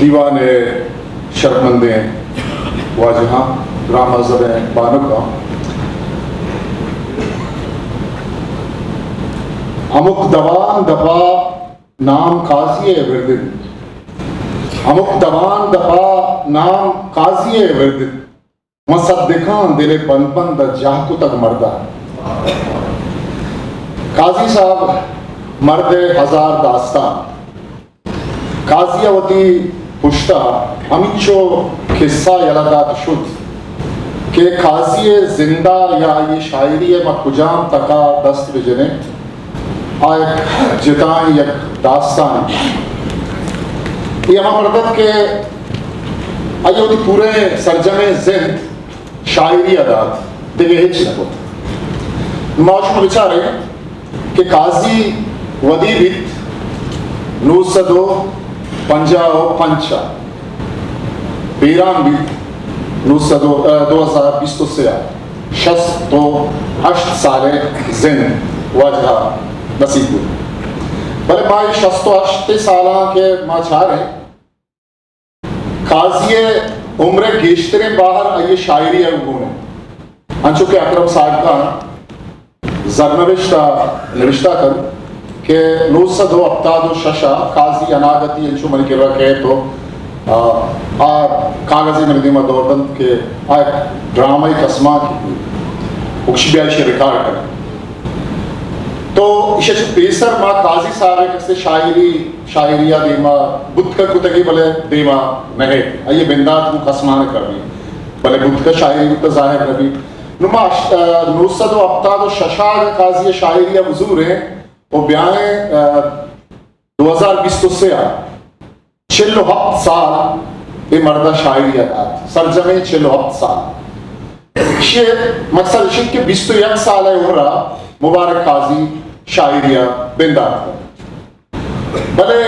دیوان ءِ شرپمندیں واجہاں، گرانمزنیں بانکاں، ہمک دوان دپا نام قاضی ءِ ورد انت۔ ہمک دوان دپا نام قاضی ءِ ورد انت۔ من سدکاں دل ءِ بند بند ءَ جاہ کتگ مرد ءَ۔ قاضی صاحب، مرد ءِ ہزار داستان۔ قاضی ءَ وتی پشت ءَ ہمینچو قصہ یلہ دات شت کہ قاضی ءِ زند ءَ یا آئی ءِ شاعری ءَ ما کجام تک ءَ دست بہ جنیں، آ یک جتائیں یک داستانے۔ اے ہما مرد ات کہ آئی ءَ وتی پوریں سرجمیں زند شاعری ءَ دات، دگہ ہچ نہ کت۔ ما شما بچاریں کہ قاضی ودی بیت نو سد و پنجاہ و پنچ ءَ، بیران بیت نو سد و، ءَ، دو ہزار بیست و سے ءَ، شست و ہشت سال ءِ زند واجہ ءَ نصیب بوت۔ بلے ما اے شست و ہشت سالاں کہ ما چاریں، قاضی ءِ عمر ءِ گیشتریں بہر آئی ءِ شاعری ءَ گون انت۔ انچو کہ اکرم صادقان زرنوشت ءَ نوشتہ کنت کہ نو سد و ہپتاد و شش ءَ قاضی اناگتی انچو منی کرا کئیت و، آ، آ کاغذے منی دیما دور دنت کہ آ یک ڈرامہ ءِ کسمانکے بوت، و گشی بیا ایشی ریکارڈ کنیں۔ تو ایشی چہ پیسر ما قاضی صاحب ءِ کسے شاعری، شاعری ءَ دیما بوت کتگی، بلے دیما نہ ات۔ آئی ءِ بندات گوں کسمانک ءَ بیت، بلے بوت کہ شاعری بوت ظاہر نہ بیت۔ نو ما اش-، ءَ، نو سد و ہپتاد و شش ءَ اگاں قاضی ءِ شاعری ءَ بزوریں و بیائیں، ءَ، دو ہزار بیست و سے ءَ، چل و ہپت سال اے مرد ءَ شاعری ءَ دات، سرجمیں چل و ہپت سال۔ ایشی ءِ مقصد ایش انت کہ بیست و یک سال ءِ عمر ءَ مبارک قاضی شاعری ءَ بندات کت۔ بلے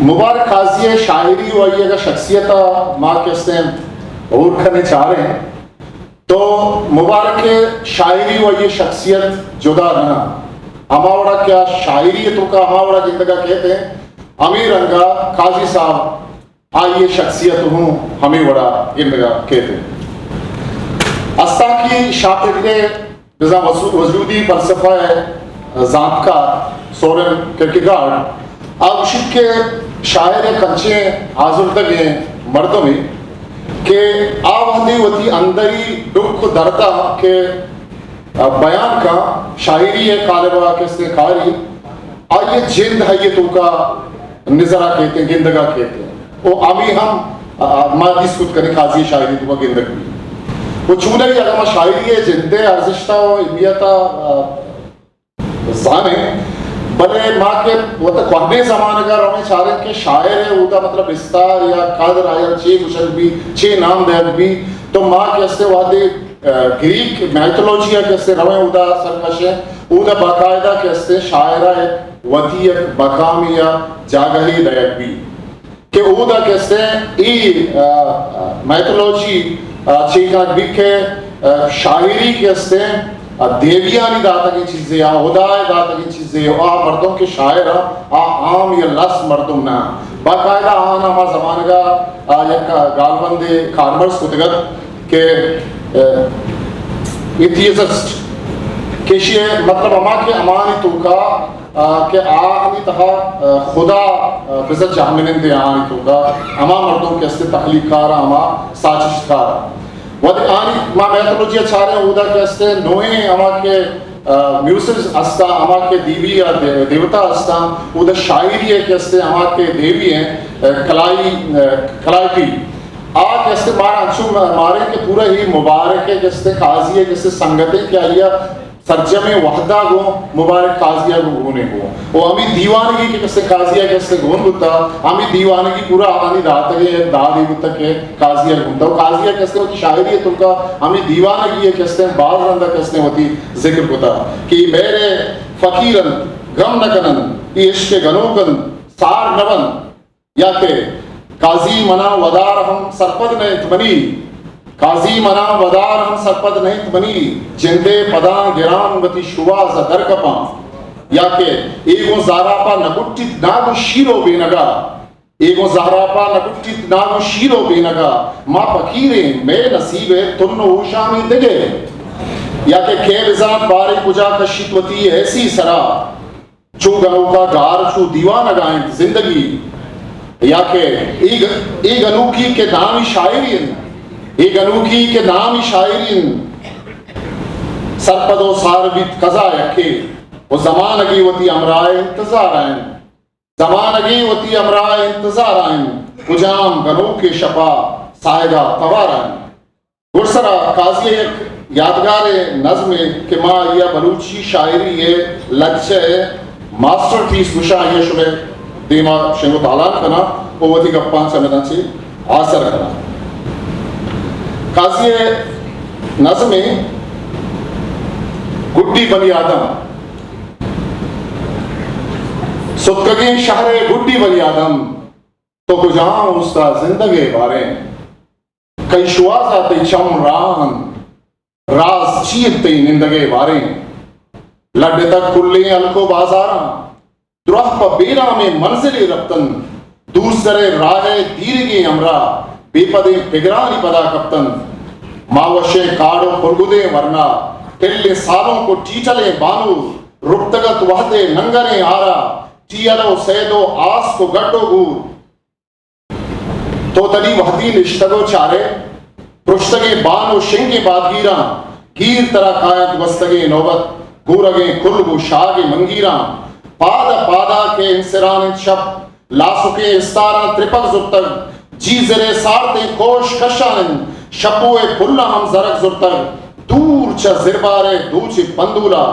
مبارک قاضی ءِ شاعری و آئی ءِ اگاں شخصیت ءَ ما کہ استیں ہور کنیں چاریں، تو مبارک ءِ شاعری و آئی ءِ شخصیت جدا نہ انت۔ ہما وڑا کہ آ شاعری ءِ توکا ہما وڑا گندگ ءَ کیت انت، ہمے رنگ ءَ قاضی صاحب آئی ءِ شخصیت ہوں ہمے وڑا گندگ ءَ کیت انت۔ استانکی شاپیگرے بزاں وسو-، وجودی فلسفہ ءِ زانتکار سورن کیرکیگارڈ ءَ گوشیت کہ شاعر یک انچیں آزردگیں مردمے کہ آ وہدے وتی اندری ڈکھ ءُ درد ءَ کہ بیان کن، شاعری ءِ قالب ءَ کہ استیں کاری، آئی ءِ جند آئی ءِ توکا نظر ءَ کیت انت، گندگ ءَ کیت انت۔ و ہمے ہم، آ، ما دیست کت کنیں قاضی ءِ شاعری ءِ توکا گندگ بیت۔ و چونائی اگاں ما شاعری ءِ جند ءِ ارزشت ءُ اہمیت ءَ، آ، زانیں، بلے ما کہ وت کوہنیں زمانگ ءَ رویں چاریں کہ شاعر ءِ اودا مطلب بستار یا قدر آئی ءَ چے گوشگ بیت، چے نام دئیگ بیت، تو ما کہ استیں وہدے، آ، گریک میتھولوجی ءَ کہ استیں رویں اودا سرکشیں، اودا باقاعدہ کہ استیں شاعر ءَ وتی یک مقامے یا جاگہے دئیگ بیت۔ کہ اودا کہ استیں اے، آ، آ، میتھولوجی، آ، چے کنگ بیت کہ، آ، شاعری کہ استیں، آ، دیویانی داتگیں چیزے، آ، ہدا ءِ داتگیں چیزے، آ مردم کہ شاعر آ، آ عام یا لس مردم نہ۔ باقاعدہ آہاں ہما زمانگ ءَ، آ، یک گالبندے کارمرز کتگ ات کہ، آ، ایتھیسسٹ، کہ ایشی ءِ مطلب ہما کہ ہمانی توکا آ، کہ آہانی تہا، آ، خدا، آ، بزاں جہمنندے آہانی توکا، ہما مردم کہ استیں تخلیق کار، ہما ساچشت کار۔ وہدے آہانی ما میتھولوجی ءَ چاریں، اودا کہ استیں نوہیں ہما کہ، آ، میوسز استاں، ہما کہ دیوی یا دے-، دیوتا استاں، اودا شاعری ءِ کہ استیں ہما کہ دیوی ایں، آ، کلائی-، آ، کلائیپی۔ آ کہ استیں مارا انچو ما-، ماریں کہ پورا ہی مبارک ءِ کہ استیں قاضی ءِ کہ استیں سنگتیں کہ آئی ءَ سرجمیں وہدا گوں مبارک قاضی ءَ گوں گونیں گوں۔ و ہمے دیوانگی کہ کسے قاضی ءَ کسے گون بوتا، ہمے دیوانگی پورا آہانی داتگیں یک دادے بوتا کہ قاضی ءَ گونتا۔ و قاضی ءَ کسے وتی شاعری ءِ توکا ہمے دیوانگی ءَ کسے باز رندا کسے وتی ذکر کتا کہ اے مہر فقیر انت، گم نہ کننت، اے عشق گنوک انت، سار نہ بنت۔ یا کہ قاضی منا ودار ہم سرپد نہ انت منی، قاضی منا ودار ہم سرپد نہ انت منی، جندے پداں گران وتی شوہاز ءَ در کپاں۔ یا کہ اے گوں زاراپا نہ کٹیت ناگو شیر و بینگا، اے گوں زہراپا نہ کٹیت ناگو شیر و بینگا، ما پکیریں، مئے نصیب ء تن و ہوشانی دگہ۔ یا کہ کئے بزانت باریں کجا کشیت وتی ایسی سرا، چو گنوکا گار چو دیوانگا انت زندگی۔ یا کہ اے گ-، اے گنوکی کہ نامی شاعری انت، اے گنوکی کہ نامی شاعری انت، سرپد و سار بیت قضا یکے، و زمانگی وتی ہمراہ انتظار انت۔ زمانگی وتی ہمراہ انتظار انت، کجام گنوکے شپا ساہگا توار انت۔ گڈسرا قاضی ء یک یادگار نظمے کہ ما آئی ء بلوچی شاعری ء لچہ ء ماسٹر پیس گوشاں، آئی ء شمئے دیما شنگ و تالان کناں و وتی گپاں چمداں چہ آسر کناں۔ قاضی ء نظمے گڈی بنی آدم، ستکگیں شہر ء گڈی بنی آدم، تو کجام اوستا زندگ ء باریں؟ کئی شوہاز ء تئی چم راہ انت، راز چی انت تئی نندگ ء باریں؟ لڈتگ کلیں ہلک و بازاراں، دراہ پہ بیرامیں منزلے رپتنت، دوست در ء راہ ء دیرگیں ہمراہ، بے پدیں پگرانی پدا کپتنت۔ ماوشیں کاڑ و پرگدیں ورنا، ٹلیں سالونک و ٹیٹلیں بانور، رپتگ ات وہد ء ننگریں آرا، ٹیل و سید و آسک و گڈ و گور۔ تو تنی وہدی نشتگ و چارئے، پرشتگیں بان و شنگیں بادگیراں، گیر ترا کاینت گوستگیں نوبت، گورگیں کل گوں شاگ ء منگیراں۔ پاد ء پادا کہ انسران انت شپ، لاسکیں استاراں ترپگ زرتگ، جیزر ء سارتیں کوش کشان انت، شپو ء پلاں ہم زرگ زرتگ۔ دور چہ زربار ء دوچ ء پندولا،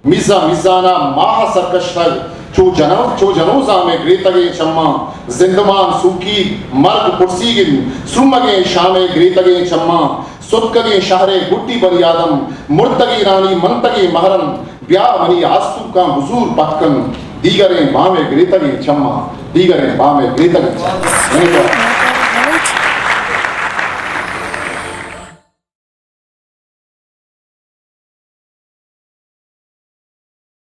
میزان میزانا ماہ سرکشتگ، چو جنو-، چو جنوزام ء گریتگیں چماں، زندمان سوکی مرگ پرسیگ انت، سومگیں شام ء گریتگیں چماں، ستکگیں شہر ء گڈی بنی آدم، مرتگیں رانی منتگیں محرم، بیا منی آستونکاں بزور پتکن، دیگریں بام ء گریتگیں چماں، دیگریں بام ء گریتگیں چماں۔